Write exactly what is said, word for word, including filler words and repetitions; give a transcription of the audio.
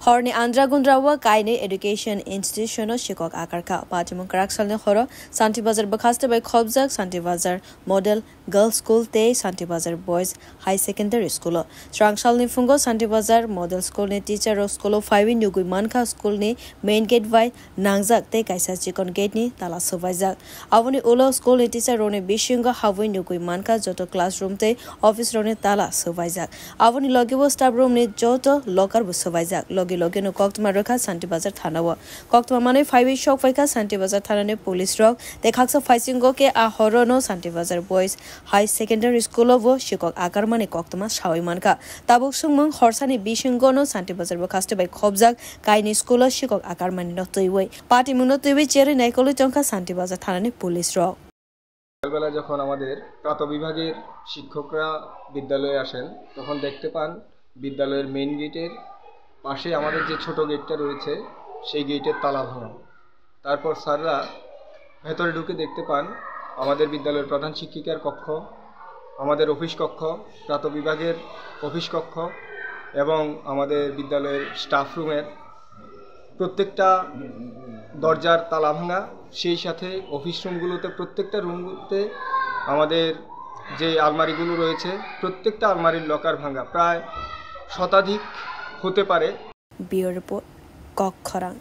Horni andra gundra o kainwi education institution o sikok akarkha. Patimung kwraksalni horo Santi Bazar bwkhaste bai khobjak Santi Bazar Model Girls School tei Santi Bazar Boys High Secondary School o. Swrangsalni phungo Santi Bazar Model School ni teacher rok school o phaiwi nugwi mankha, school ni main gate bai nangjak tei kaisa chikon gate ni tala swbaijak. Aboni ulo school ni teacher rokni bisingo habwi nugwi mankha joto classroom tei office rokni tala swbaijak. Aboni logi o staff room ni joto locker bo swbaijak. Logi logi no koktwma rwkha Santi Bazar thana o. Koktwma manwi phaiwi sok phaikha Santi Bazar thana ni police rok tei khaksa phaisingo khe a horo no Santi Bazar Boys High Secondary School o bo sikok akarmani koktwma sawi mankha. Tabuk swngmung horsani bisingo no Santi Bazar bwkhaste bai khobjak kainwi school o sikok akarmani no twiwi, patimung no twiwi cherwi naikolwi tongkha Santi Bazar thana ni police rok. সকালবেলা যখন আমাদের প্রাত বিভাগের শিক্ষকরা বিদ্যালয়ে আসেন, তখন দেখতে পান বিদ্যালয়ের মেইন গেটের পাশে আমাদের যে ছোট গেটটা রয়েছে, সেই গেটের তালা ভাঙা। তারপর স্যাররা ভেতরে ঢুকে দেখতে পান আমাদের বিদ্যালয়ের প্রধান শিক্ষিকার কক্ষ, আমাদের অফিস কক্ষ, প্রাত বিভাগের অফিস কক্ষ এবং আমাদের বিদ্যালয়ের স্টাফ রুমের প্রত্যেকটা দরজার তালা ভাঙা। সেই সাথে অফিস রুমগুলোতে, প্রত্যেকটা রুমগুলোতে আমাদের যে আলমারিগুলো রয়েছে, প্রত্যেকটা আলমারির লকার ভাঙা, প্রায় শতাধিক হতে পারে। Bureau Report, Kok Khorang.